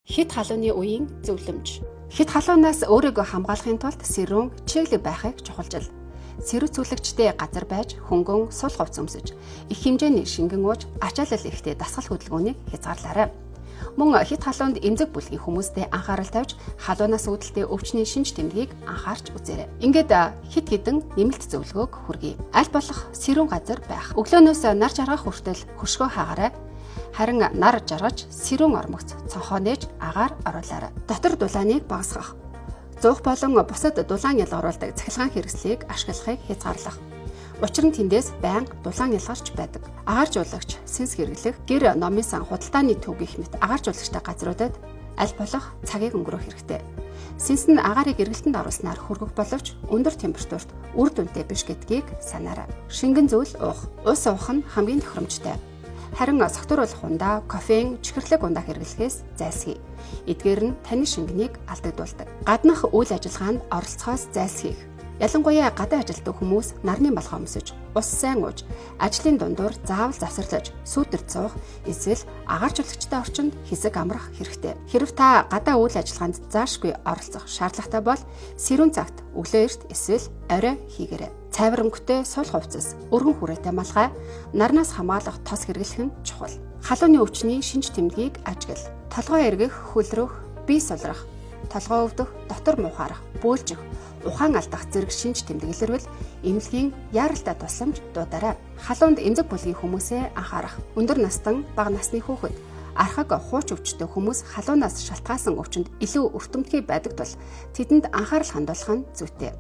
Хэт халууны үеийн зөвлөмж. Хэт халуунаас өөрийгөө хамгаалахын тулд сэрүүн, чиглэг байхыг чухалчил. Сэрүүцүүлэгчтэй газар байж хөнгөн сул хувцас өмсөж, их хэмжээний шингэн ууж, ачаалал ихтэй дасгал хөдөлгөөнийг хязгаарлаарай. Мөн хэт халуунд эмзэг бүлгийн хүмүүстэй анхаарал тавьж, халуунаас үүдэлтэй өвчний шинж тэмдгийг анхаарч үзээрэй. Ингээд хэд хэдэн нэмэлт зөвлөгөөг хүргэе. Аль болох сэрүүн газар байх. Өглөөнөөс нар жаргах хүртэл хөшгөө хаагаарай. Харин нар жаргаж сэрүүн ормогц цонхоо нээж агаар оруулаарай. Дотор дулааныг багасгах. Зуух болон бусад дулаан ялгаруулдаг цахилгаан хэрэгслийг ашиглахыг хязгаарлах. Учир нь тэндээс байнга дулаан ялгарч байдаг. Агааржуулагч, сэнс хэрэглэх, гэр номын сан, худалдааны төв гэх мэт агааржуулагчтай газруудад аль болох цагийг өнгөрөөх хэрэгтэй. Сэнс нь агаарыг эргэлтэнд оруулснаар хөргөх боловч өндөр температурт үр дүнтэй биш гэдгийг санаарай. Шингэн зүйл уух. Ус уух нь хамгийн тохиромжтой. Харин согтууруулах ундаа, кофеин, чихэрлэг ундаа хэрэглэхээс зайлсхий. Эдгээр нь таны шингэнийг алдагдуулдаг. Гаднах үйл ажиллагаанд оролцохоос зайлсхийх. Ялангуяа гадаа ажилладаг хүмүүс нарны малгай өмсөж, ус сайн ууж, ажлын дундуур заавал завсарлаж, сүүдэрт суух, эсвэл агааржуулагчтай орчинд хэсэг амрах хэрэгтэй. Хэрэв та гадаа үйл ажиллагаанд заашгүй оролцох шаардлагатай бол сэрүүн цагт өглөө эрт эсвэл орой хийгээрэй. Цайвар өнгөтэй сул хувцас, өргөн хүрээтэй малгай, нарнаас хамгаалах тос хэрэглэх нь чухал. Халууны өвчний шинж тэмдгийг ажигла. Толгой эргэх, хөлрөх, бие сулрах, толгой өвдөх, дотор муухайрах, бөөлжих, ухаан алдах зэрэг шинж тэмдэг илэрвэл эмнэлгийн яаралтай тусламж дуудаарай. Халуунд эмзэг бүлгийн хүмүүсээ анхаарах. Өндөр настан, бага насны хүүхэд, архаг хууч өвчтэй хүмүүс халуунаас шалтгаалсан өвчнөд илүү өртөмтгий байдаг тул тэдэнд анхаарал хандуулах нь зүйтэй.